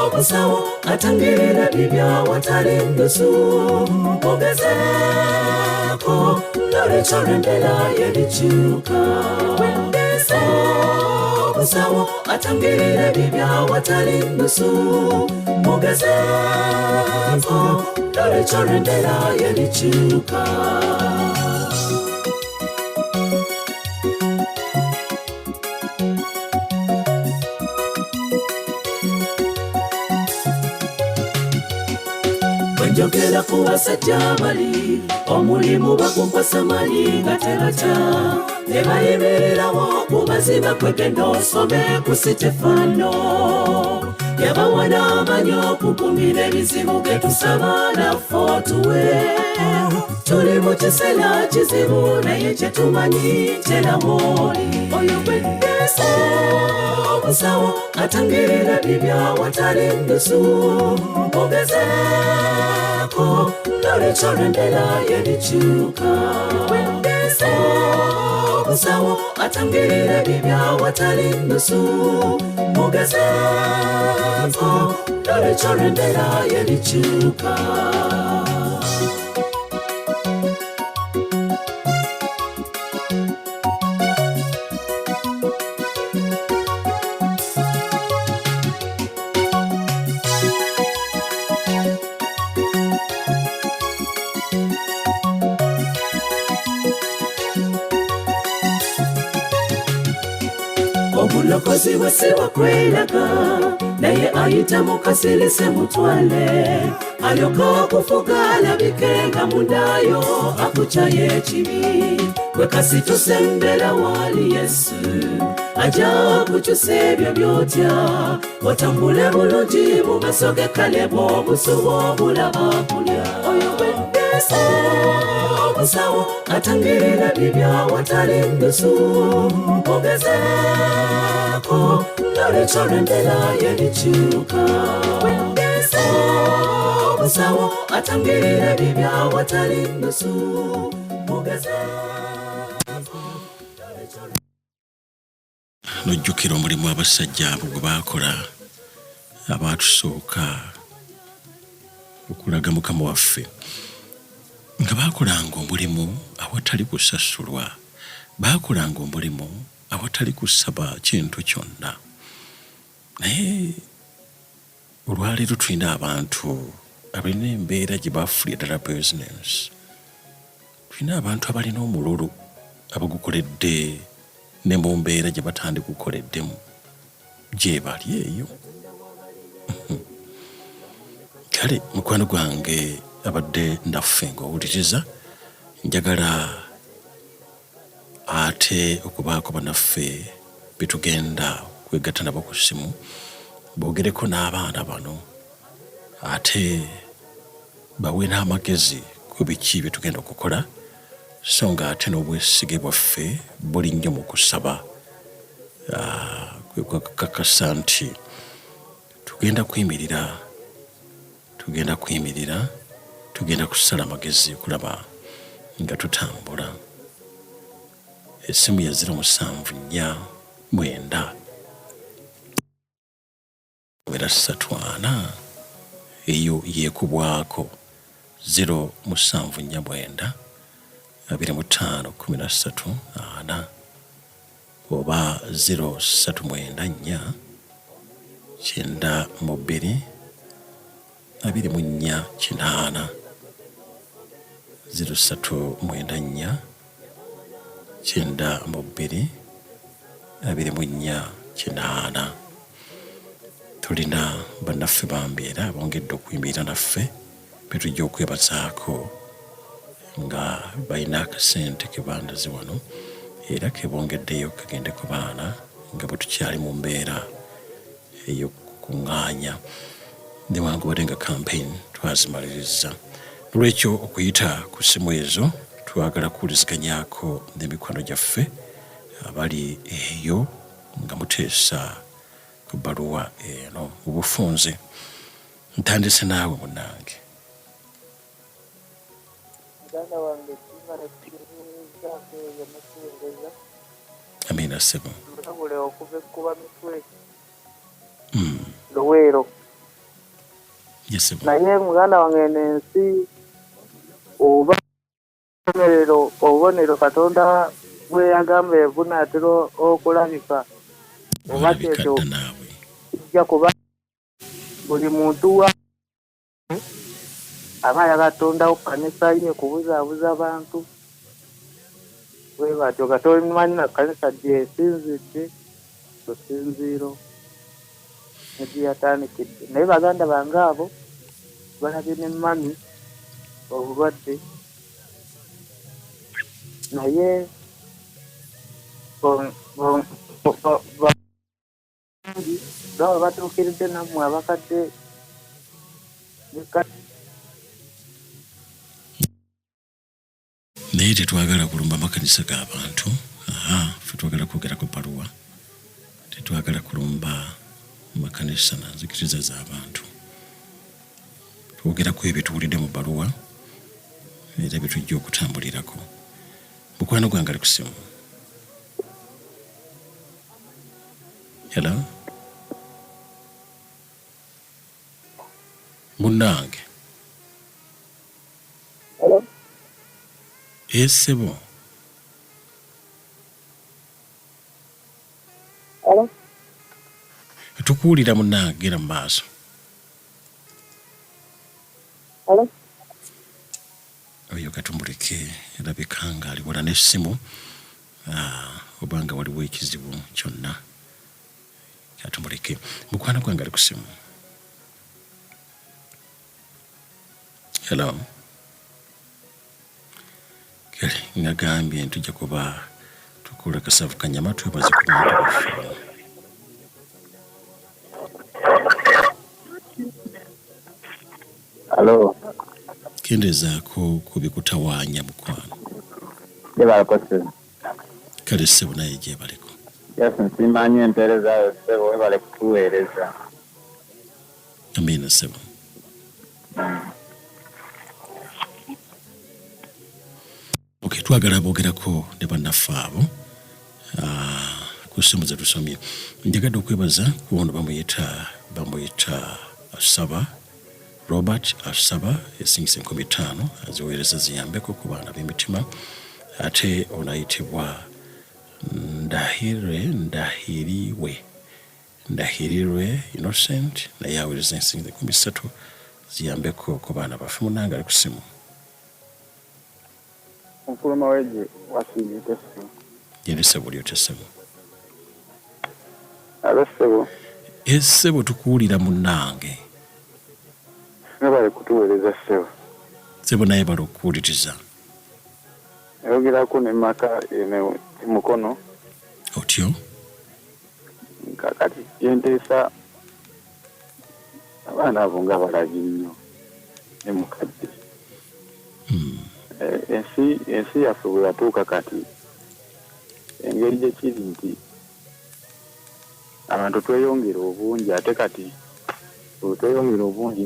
omusawo atangirira bibya watali nnusu mugezeeko nolwekyo lw'embeera yerikyuka gwendeese omusawo atangirira bibya watali nnusu mugezeeko nolwekyo lw'embeera yerikyuka. Njogera ku basajja bali omulimu bagukwasa manyi nga tebatya ne bayimirirawo ku baziba kwegenda osome ku Sitefano yabawa n'amanyi okugumira ebizibu ge tusaba naffe otuwe tuli mu kiseera kizibu naye kye tumanyi terawooli oyo gwendese omusawo atangirira bibya watali nnusu ogezeeko nolwekyo lw'embeera yerikyuka gwendese omusawo atangirira bibya watali nnusu ogezeeko nolwekyo lw'embeera yerikyuka. Obulokozi bwe si bwa kweraga naye ayita mu kasirise mutwale alyoka okufuga alabike nga mundayo akukyaye ekibi bwe kasituse mbera wali Yesu ajja kukyusa ebyo byotya otambule bulungi mu maaso ge kale bw'obusuwa obulaba kulya oyo gwendese omusawo atangirira bibya watali nnusu ogezeeko nolwekyo lw'embeera yerikyuka gwendese omusawo atangirira bibya watali nnusu ogezeeko. Nojjukira omulimu abasajja abo gwe baakola abaatusooka okulaga Mukama waffe nga baakolanga omulimu awatali kusasulwa, baakolanga omulimu awatali kusaba kintu kyonna. Naye olwaleero tulina abantu abalina embeera gye bafuulira ddala bizinensi. Tulina abantu abalina omululu abagukoledde ne mu mbeera gye batandigukoleddemu gyebali eyo. Kale mukwano gwange abadde naffe ng'owuliriza, njagala ate okubaako banaffe betugenda kwegatta nabo ku ssimu boogereko n'abaana bano ate bawe n'amagezi ku biki bye tugenda okukola so nga ate n'obwesige bwaffe buli nnyo mu kusaba kwe kakasa nti tugenda kuyimirira, tugenda kuyimirira, tugenda kusala amagezi okulaba nga tutambula. Essimu ya 0749 34 eyo yeekubwako 0749 25 13 4 oba 0394 92 24 80 0394 92 24 80. Tulina bannaffe bambi era bongedde okuyimirira naffe betujja okwebazaako nga balina akasente ke bandaze wano era ke bongeddeyo kagende ku baana nga bwe tukyali mu mbeera ey'okukuŋŋaanya newankubadde nga campaign twazimaliriza. Nolwekyo okuyita ku ssimu ezo twagala kuwuliziganyako n'emikwano gyaffe abali eyo nga muteesa ku bbaluwa eno mu bufunze. Ntandise naawe munnange. Muganda wange Kimala tuweerezzaako eyo n'okuweereza. Amiina ssebo. Mulabule okuva ekkuba mitwe Luweero. Yes ssebo. Naye muganda wange eno ensi oba obubonerero obubonero Katonda bwe yagamba ebunaatera okulabika oba Bwalabika kyekyo dda naawe. kijja kuba buli muntu wa aba ayagala tondawo kkanisa ye kubuzaabuza bantu bwe batyo nga tomanyi na kkanisa gyesinzidde lusinziiro ne gye yatandikidde naye baganda bange abo balabye ne mami. Obulwadde naye baba batuukiridde nammwe abakadde. Naye tetwagala kulumba makanisa g'abantu. Aha, ffe twagala kwogera ku bbaluwa, tetwagala kulumba makanisa na nzikiriza z'abantu. Twogera ku ebyo tuwulidde mu bbaluwa era bye tujja okutambulirako. Mukwano gwange ali ku simu. Hello munnange. Hello? Eh, ssebo. Hello? Tukuwulira munnange, genda mu maaso. Hello? Oyo katumuleke, erabika nga ali wala n'essimu, ah, oba nga waliwo ekizibu kyonna, katumuleke. Mukwano gwange ali ku ssimu. Hello. Kale nagambye ntujja kuba tukola kasavu kanyama, twebaze ku bantu baffe bano. Alo. Kendezaako ku bikutawaanya mukwano. Gyebaleko ssebo. Kale ssebo naye gyebaleko. Yes, nsiima nnyo empeereza yo ssebo, webale kutuweereza. Amiina ssebo. Okay, twagala boogerako ne bannaffe abo ku ssimu ze tusomye. Njagadde okwebaza ku ono bamuyita Asaba Robert Asaba, esingisa 5000 aziweereza ziyambeko ku baana b'emitima. Ate ono ayitibwa Ndahire Ndahiriwe Ndahirirwe Innocent naye aweereza ensingo 30,000 ziyambeko ku baana baffe. Munnange ali ku ssimu. Mukulu Mawejje wasiibye ssebo? Gyendi ssebo, oli otya ssebo? Alo ssebo. Eh ssebo, tukuwulira munnange. Mwebale kutuweereza ssebo. Ssebo naye bala okukuwuliriza. Nyogerako ne maka eno e Mukono. Otyo? Kakati kyenteesa abaana abo nga balabi nnyo ne mukadde. Ensi yaffe bwe yatuuka kati engeri gye kiri nti abantu tweyongera obungi, ate kati bwe tweyongera obungi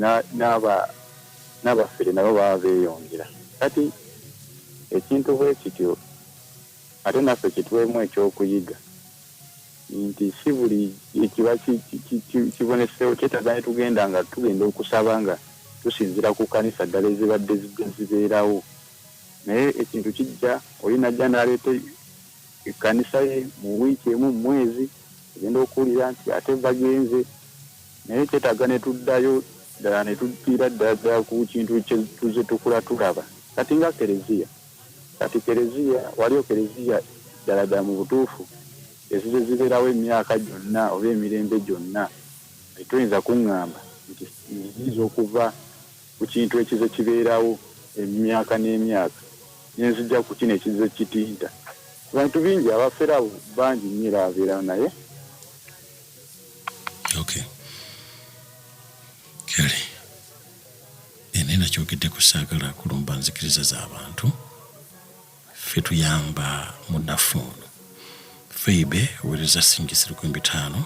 n'abafere nabo baba beeyongera. Kati ekintu bwe kityo ate naffe kituweemu ekyokuyiga nti si buli ekiba kiboneseewo kyetaaga ne tugenda nga tugenda okusaba nga tusinziira ku kkanisa ddala ezibadde zijja zibeerawo. Naye ekintu kijja oli n'ajja n'aleeta ekkanisa ye mu wiiki emu mu mwezi, ogenda okuwulira nti ate bagenze. Naye kyetaaga ne tuddayo ddala ne tufiira ddala ddala ku kintu kye tuzze tukula tulaba. Kati nga Kereziya, kati Kereziya, waliyo Kereziya ddala ddala mu butuufu ezize zibeerawo emyaka gyonna oba emirembe gyonna. Toyinza kuŋŋamba nti nnyinza okuva ku kintu ekize kibeerawo emyaka n'emyaka ne nzija ku kino ekize kitinta. Bantu bingi abafere abo bangi nnyo era ababeerawo naye. Okay. Kale. Naye nakyogeddeko, saagala kulumba nzikiriza z'abantu. Ffe tuyamba munnaffe ono. Feibe owereza singisi 5000,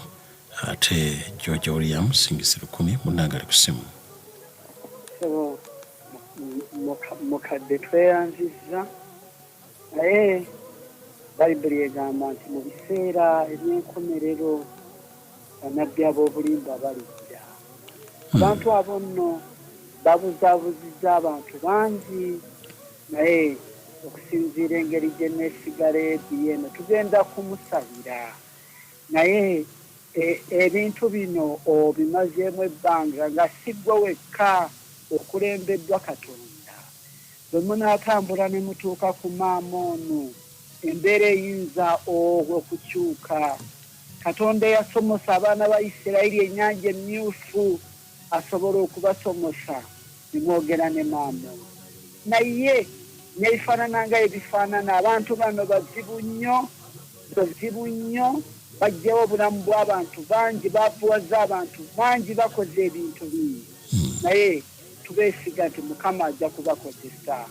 ate George William singisi 1000. Munnange ali ku ssimu. Ssebo mukadde, tweyanzizza, naye Bayibuli egamba nti mu biseera eby'enkomerero bannabbi ab'obulimba balijja. Abantu abo nno babuzaabuzizza abantu bangi, naye okusinziira engeri gye neesiga leediyo eno, tugenda kumusabira. Naye ebintu bino obimazeemu ebbanga nga si ggwe wekka okulembeddwa Katonda. Bwe munaatambula ne mutuuka ku maama ono, embeera eyinza okukyuka. Katonda eyasomosa abaana ba Isirayiri Ennyanja Emmyufu asobola okubasomosa ne mwogera ne maama ono. Naye nebifaanana nga ebifaanana abantu bano bazibu nnyo bazibu nnyo bajjawo obulamu bw'abantu bangi baavuwaza abantu bangi bakoze ebintu bingi naye tubeesiga nti mukama ajja kubakozesa.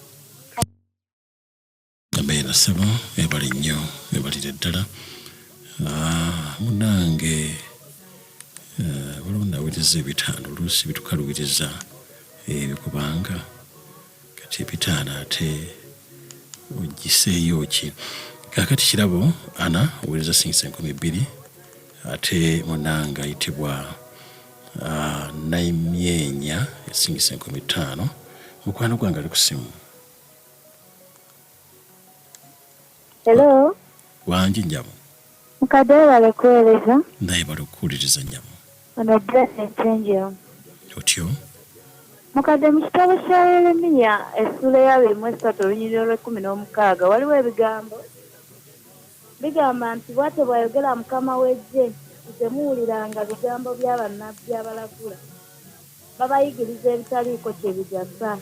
Ameena ssebo webale nnyo webalire ddala ah, munange eh, waliwo nawuliriza ebitaano oluusi bitukalubiriza ebyo kubanga kati ebitaano ate ogiseeyo ki kakati kirabo ana owuliriza singisa 2000 ate munange ayitibwa ah, naimyenya esingisa 5000 mukwano gwange ali ku simu Hello. Wangi nyabo. Mukadde webale kuweereza. Naye bali okuwuliriza nyabo. Ono Blessing Angel. Otyo. Mukadde mu kitabo kya Yeremiya essuula eya 23 olunyiriri olw'ekkumi n'omukaaga waliwo ebigambo bigamba nti bw'atyo bw'ayogera Mukama w'eggye nti temuwuliranga bigambo bya bannabbi abalagula Babayigiriza ebitaliiko kye bigasa.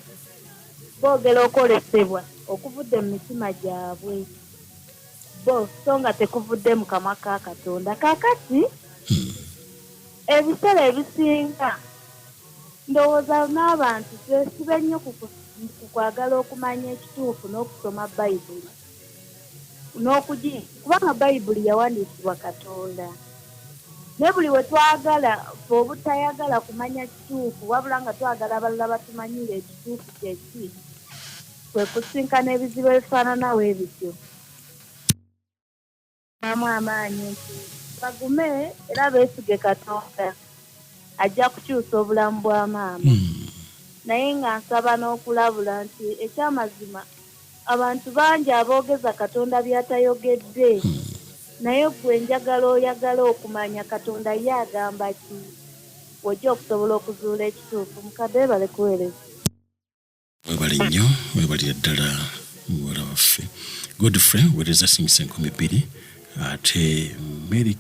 Boogera okwolesebwa okuvudde mu mitima gyabwe bo, so nga tekuvudde mu kamwa ka Katonda. Kaakati, ebiseera ebisinga, ndowooza n'abantu twesibe nnyo ku, ku kwagala okumanya ekituufu n'okusoma Bayibuli. N'okugi, kubanga Bayibuli yawandiikibwa Katonda. Naye buli we twagala, ffe obutayagala kumanya kituufu, wabula nga twagala abalala batumanyire ekituufu kye ki, kwe kusisinkana ebizibu ebifaanana bwe bityo. Bamu amaanyi nti bagume era beesige Katonda ajja kukyusa obulamu bwa maama. Naye nga nsaba n'okulabula nti ekyamazima abantu bangi aboogeza Katonda by'atayogedde naye ggwe njagala oyagale okumanya Katonda ye agamba ki w'ojja okusobola okuzuula ekituufu. Mukadde webale kuweereza. Webale nnyo webalire ddala muwala waffe. Godfrey wereza singisa 2000 ate Mary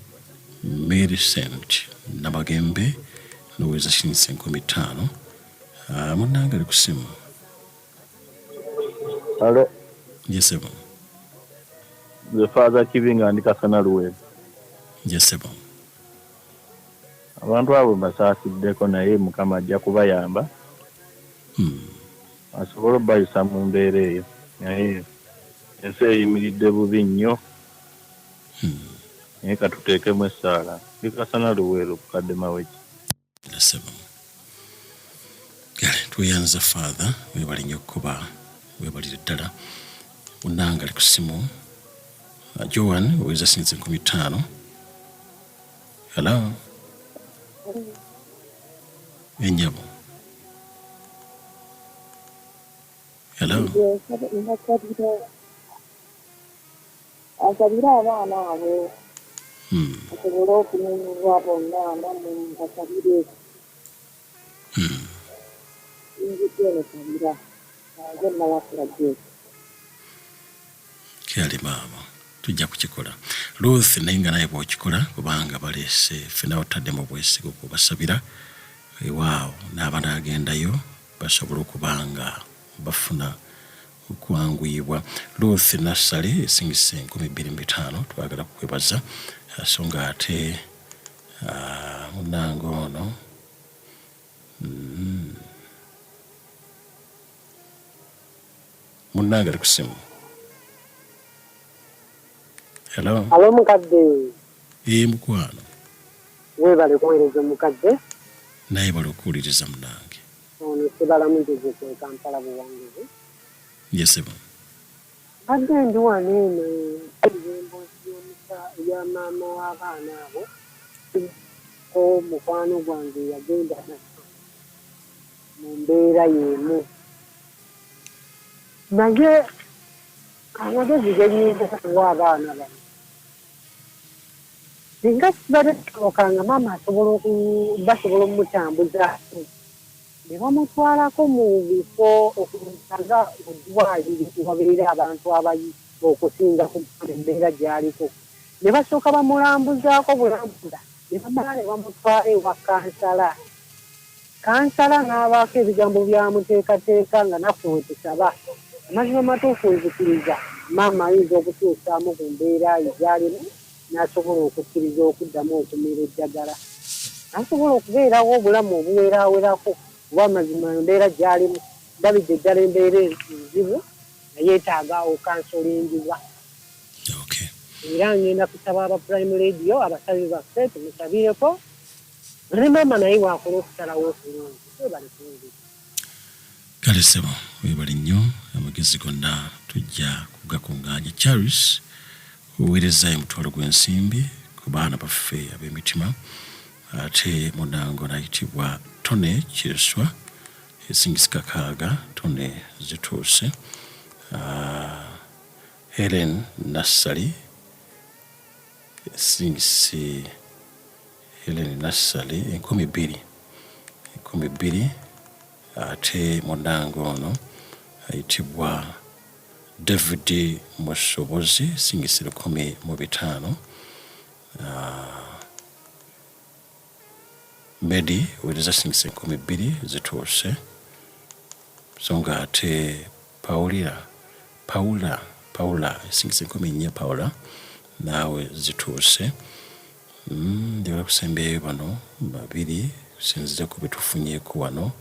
Mary Saint Namagembe nowereza singisa 5000. Ah, munnange ali ku simu. Halo. Yes sebo. Nze Father Kibi nga ndi Kasana Luweero. Yes sebo. Abantu abo mbasaasiddeko naye Mukama ajja kubayamba asobole obayisa mu mbeera eyo naye ensi eyimiridde bubi nnyo naye katuteekemu essaala. Ndi Kasana Luweero ku Kadde Mawejje. Ssebo. Kale tweyanza Father webale nnyo okukuba webalire ddala. Munnange ali ku ssimu Joan oweza sinze 5000. Hello. Ennyabo. Hello. Asabire abaana abo basobole okununulwa bonna nammwe mubasabire. Yingidde eno sabira nga nze Mayakula Jake. Kyali maama tujja kukikola Ruth naye nga naye bwokikola kubanga baleese ffena otaddemu obwesige okubasabira wewaawo n'abanaagendayo basobole okuba nga bafuna okwanguyibwa. Ruth Nassali esingisa 2005 twagala kukwebaza so nga ate munange ono Munnange ali ku ssimu. Hello. Alo mukadde. Ee mukwano. Webale kuwereza mukadde. Naye bali okuwuliriza munange. Ono Ssebalamu Joseph e Kampala Buwanguzi. Ye ssebo. Mbadde ndi wano eno mpulira emboozi y'omusa ya maama w'abaana abo ko mukwano gwange eyagenda mu mbeera y'emu. Naye amagezi ge nnyinza okuwa abaana bano, singa kibadde kisoboka nga maama asobola oku basobola omutambuzaako ne bamutwalako mu bifo okugeza nga mu ddwaaliro ewabeera abantu abayi okusinga ku embeera gy'aliko ne basooka bamulambuzaako bulambuza ne bamala ne bamutwala ewa kansala. Kansala n'abaako ebigambo by'amuteekateeka nga naffe we tusaba. Amazima amatuufu nzikiriza maama ayinza okukyusaamu ku mbeera ye gy'alimu n'asobola okukkiriza okuddamu okumira eddagala n'asobola okubeerawo obulamu obuweraawerako kuba amazima embeera gy'alimu ndabidde ddala embeera enzibu nga yeetaaga okansolingibwa. Era ngenda kusaba aba Prime Radio abasabi baffe tumusabireko nga ne maama naye bw'akola okusalawo okulungi. Mwebale kuwuliriza. Kale ssebo webale nnyo amagezi gonna tujja kugakungaanya. Charles owerezza emutwalo gwensimbi ku baana baffe abemitima ate munange ono ayitibwa Tony Kyeswa esingisi kakaaga Tony zituuse. Hellen Nassali Esingisi Hellen Nassali 2000, 2000 ate munnange ono ayitibwa David Musobozi esingisi 1500. Medi wereza singisi 2000 zituuse so nga ate Paulira Paula Paula esingisi 4000 Paula naawe zituuse. Njagala kusembyayo bano babiri kusinzira ku byetufunyeeko wano.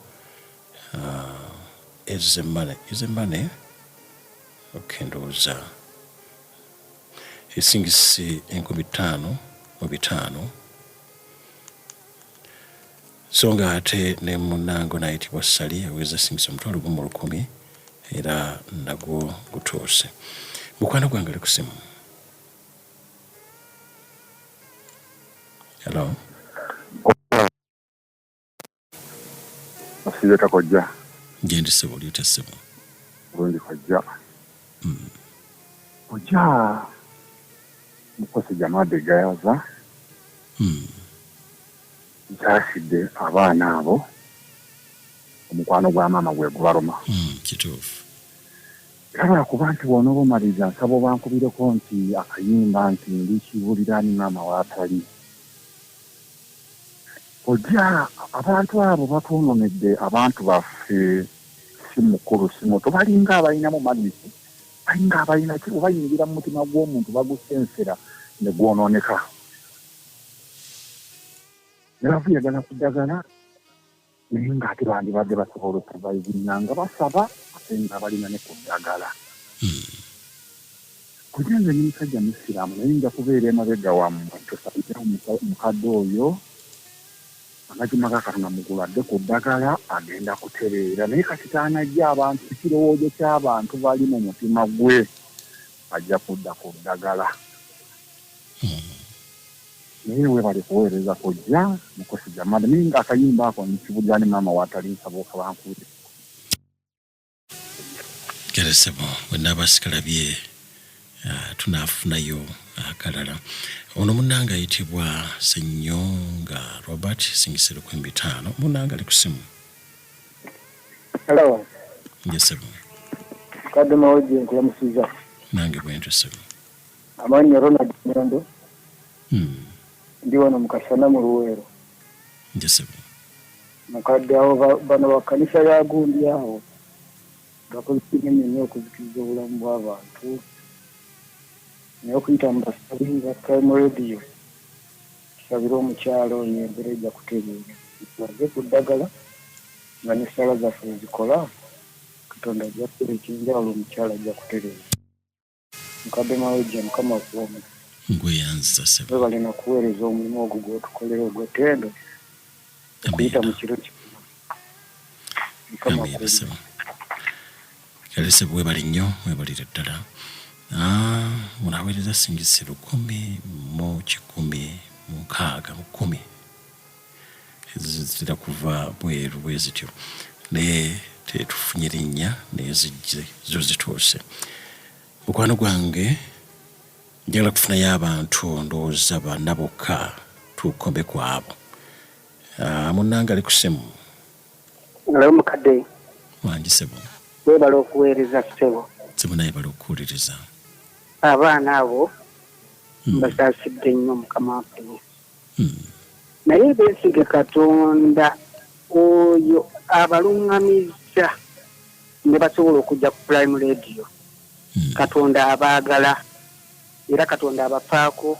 Ezemane Ezemane okay ndowooza esingisi 5500. So nga ate ne munnange ono ayitibwa Ssali aweza singisi 10,000 era nagwo gutuuse. Mukwano gwange ali ku ssimu. Hello. Osiibye otya kojja? Gyendi ssebo, oli otya ssebo? Bulungi kojja. Kojja Mukosi Jamadi Gayaza nsaasidde abaana abo omukwano gwa maama gwe gubaluma. Kituufu. Era lwakuba nti bw'onooba omaliriza nsaba obankubireko nti akayimba nti ndi kibulira ani maama w'atali. Kojja abantu abo batwononedde abantu baffe si mukulu si muto balinga abalinamu magic balinga abalina ki bayingira mu mutima gw'omuntu bagusensera ne gwononeka ne bavuyagana ku ddagala naye ng'ate bandibadde basobola okusurvivinga nga basaba ate nga balina ne ku ddagala. Kojja nze ndi musajja musiraamu naye nja kubeera emabega wammwe tusabire omukadde oyo amazima ga Katonda mugulu adde ku ddagala agenda kutereera naye kasita anajja abantu ekirowoozo ky'abantu bali mu mutima gwe ajja kudda ku ddagala. Naye webale kuweereza kojja Mukosi Jamada naye nga akayimba ako nkibulira ne maama watali nsaba okabankubire. Kale ssebo bwenaaba sikalabye tunaafunayo akalala. Ono munnange ayitibwa Ssenyonga Robert singise 5000 munnange ali ku ssimu. Hello. Nje ssebo. Mukadde Mawejje nkulamusiza. Nange bwentyo ssebo. Amannya Ronald Nyondo. Ndi wano mu Kasana mu Luweero. Nje ssebo. Mukadde abo bano ba kkanisa ya gundi awo bakoze kinene nnyo okuzikiriza obulamu bw'abantu naye okuyita mu basabi ba Prime Radio tusabire omukyala oyo embeera ejja kutereera ave ku ddagala nga n'essaala zaffe bwe zikola Katonda ajja kukola eky'enjawulo omukyala ajja kutereera. Mukadde Mawejje Mukama akuwe omukisa. Nkweyanziza ssebo. Webale na kuweereza omulimu ogwo gw'otukolera ogw'ettendo okuyita mu kiro kino. Mukama Amiina akuwe ssebo. Kale ssebo webale nnyo webalire ddala. Ah, ono aweereza singisi 1160 zitera kuva bweru bwe zityo naye tetufunye linnya naye zijje zo zituuse. Mukwano gwange njagala kufunayo abantu ndowooza bana bokka tukome ku abo. Ah, munnange ali ku ssimu. Hello mukadde. Wangi ssebo. Webale okuweereza ssebo. Ssebo naye bale okuwuliriza. Abaana abo mbasaasidde nnyo Mukama waffe Yesu. Naye beesige Katonda. Oyo abaluŋŋamizza ne basobola okujja ku Prime Radio. Katonda abaagala era Katonda abafaako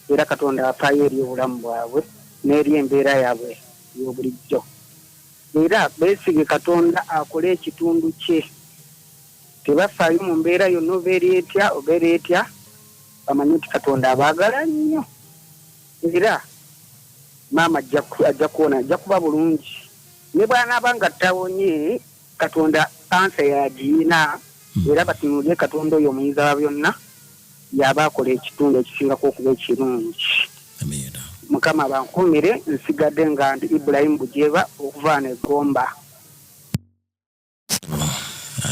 era Katonda afaayo eri obulamu bwabwe n'eri embeera yaabwe ey'obulijjo. Era beesige Katonda akole ekitundu kye. Tebafaayo mu mbeera yonna oba eri etya oba eri etya, bamanye nti Katonda abaagala nnyo era maama ajja ajja kuwona, ajja kuba bulungi. Ne bw'anaaba nga tawonye, Katonda ansa y'agiyina era batunuulire Katonda oyo Omuyinza wa byonna y'aba akola ekitundu ekisingako okuba ekirungi. Amiina. Mukama abankuumire, nsigadde nga ndi Ibrahim Bujeeba okuva wano e Gomba.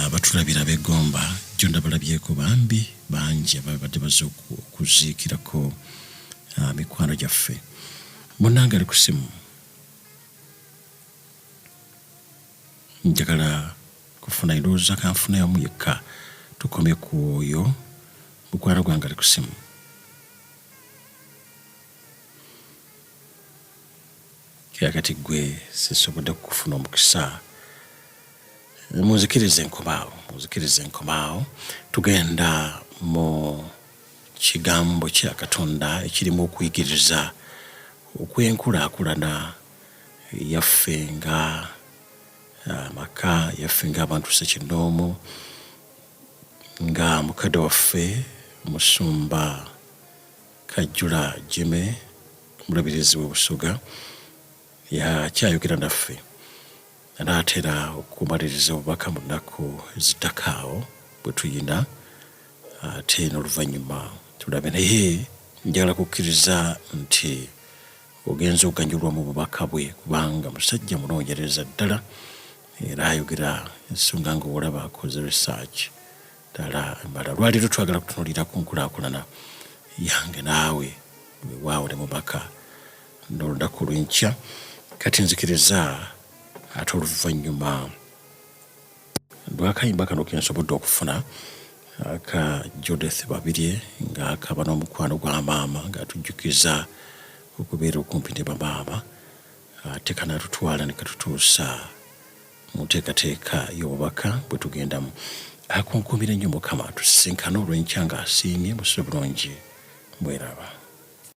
Abatulabira ab'e Gomba jjo ndabalabyeko bambi bangi ababadde bazze okuziikirako mikwano gyaffe. Munnange ali ku ssimu. Njagala kufuna ndowooza kanfune omu yekka tukomye ku oyo mukwano gwange ali ku ssimu. Kakati gwe sisobodde kukufuna omukisa munzikirize nkomaawo munzikirize nkomaawo tugenda mu kigambo kya Katonda ekirimu okuyigiriza okw'enkulaakulana yaffe nga amaka yaffe ng'abantu ssekinnoomu nga mukadde waffe omusumba Kajjula Jimmy omulabirizi w'e Busoga yakyayogera naffe anaatera okumaliriza obubaka mu nnaku eziddako awo bwe tuyina ate n'oluvannyuma tulabe naye njagala kukkiriza nti ogenze oganyulwa mu bubaka bwe kubanga musajja munoonyereza ddala era ayogera ensonga nga olaba akoze research ddala emala. Olwaleero twagala kutunuulira ku nkulaakulana yange naawe weewaawo ne mu maka n'olunaku olw'enkya. Kati nzikiriza ate oluvannyuma lw'akayimba kano ke nsobodde okufuna aka Judith Babirye ng'akaba n'omukwano gwa maama ng'atujjukiza okubeera okumpi ne bamaama ate kanaatutwala ne katutuusa Mu nteekateeka y'obubaka bwe tugendamu. Akunkuumire nnyo Mukama. Tusisinkane olw'enkya nga asiimye. Musule bulungi. Mweraba.